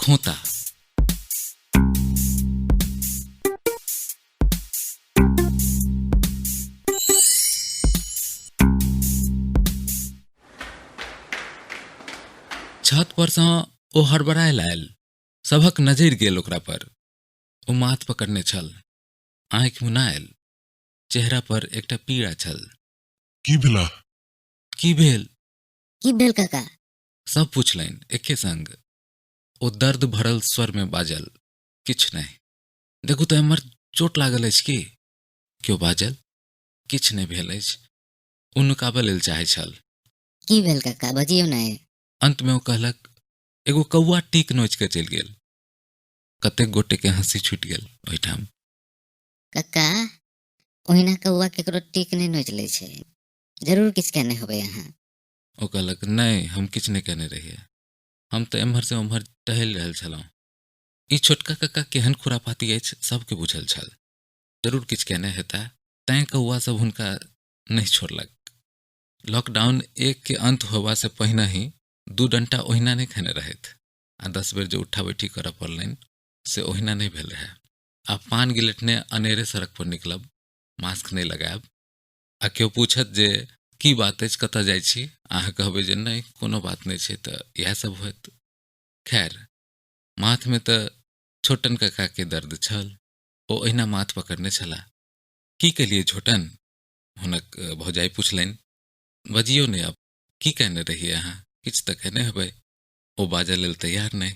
खोता। छत पर सँ ओ हड़बड़ायल आयल। सभक नजरि गेल ओकरा पर। ओ माथ पकड़ने छल, आँखि मुनायल, चेहरा पर एकटा पीड़ा छल। की भेला? की भेल? की भेल काका? सब पुछलनि एके संग। ओ दर्द भरल स्वर में बाजल, किछु नहि। देखू तऽ एम्हर चोट लागल अछि की? केओ बाजल, किछु नहि भेल अछि। ओ नुकाबऽ लेल चाहै छल। की भेल काका, बजियौ नहि। अंत में ओ कहलक, एगो कौआ टीक नोचि कऽ चलि गेल। कतेक गोटे के हंसी छूटि गेल ओहिठाम। कक्का, ओहिना कौआ केकरो टीक नहि नोचि लै छै, जरूर किछु केने होबै अहाँ। ओ कहलक, नहि, हम किछु नहि केने रहियै, हम तऽ एम्हर से ओम्हर टहलि रहल छलहुँ। ई छोटका कक्का केहन खुरापाती अछि सबके बुझल छल। जरूर किछु केने हेता, तैं कौआ सब हुनका नहि छोड़लक। लॉकडाउन एक के अंत होबा से पहिने ही 2 डंटा ओहिना नहि खेने रहथि आ 10 बेर जे उठा बैठी करऽ पड़लनि से ओहिना नहि भेल रहए। आ पान गिलटने अनेरे सड़क पर निकलब, मास्क नहि लगायब आ केओ पूछत जे की बात अछि, कतऽ जाइ छी, अहाँ कहबै जे नहि कोनो बात नहि छै, तऽ इएह सब होयत। खैर, माथमे तऽ छोटन काकाके दर्द छल, ओ ओहिना माथ पकड़ने छलाह। की केलियै छोटन? हुनक भौजाइ पुछलनि। बजियौ नहि आब, की कहने रहियै अहाँ? किछु तऽ कहने हेबै। ओ बाजऽ लेल तैयार नहि।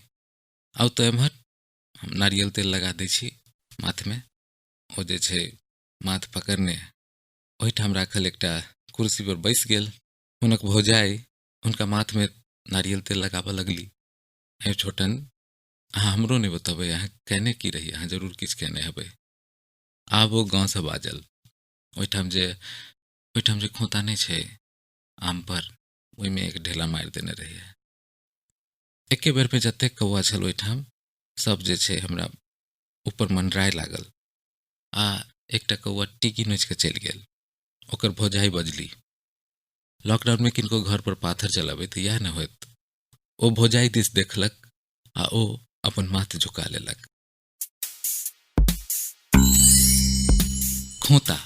आउ तऽ एम्हर, हम नारियल तेल लगा दै छी माथमे। ओ जे छै माथ पकड़ने ओहिठाम राखल एकटा कुर्सी पर बैस गेल। हुनक भौजाइ हुनका माथमे नारियल तेल लगाबऽ लगली। हे छोटन, अहाँ हमरो नहि बतेबै, अहाँ कहने की रही? अहाँ जरूर किछु कहने हेबै। आब ओ गाँवसँ बाजल, ओहिठाम जे खोता नहि छै आम पर, ओहिमे एक ढेला मारि देने रहियै। एके बेरमे जतेक कौआ छल ओहिठाम सब जे छै हमरा ऊपर मंडराय लागल आ एकटा कौआ टीकी नोचि कऽ चलि गेल। ओकर भौजाइ बजली, लॉकडाउनमे किनको घर पर पाथर चलाबै तऽ इएह ने होयत। ओ भौजाइ दिस देखलक आ ओ अपन माथ झुका लेलक। खोता।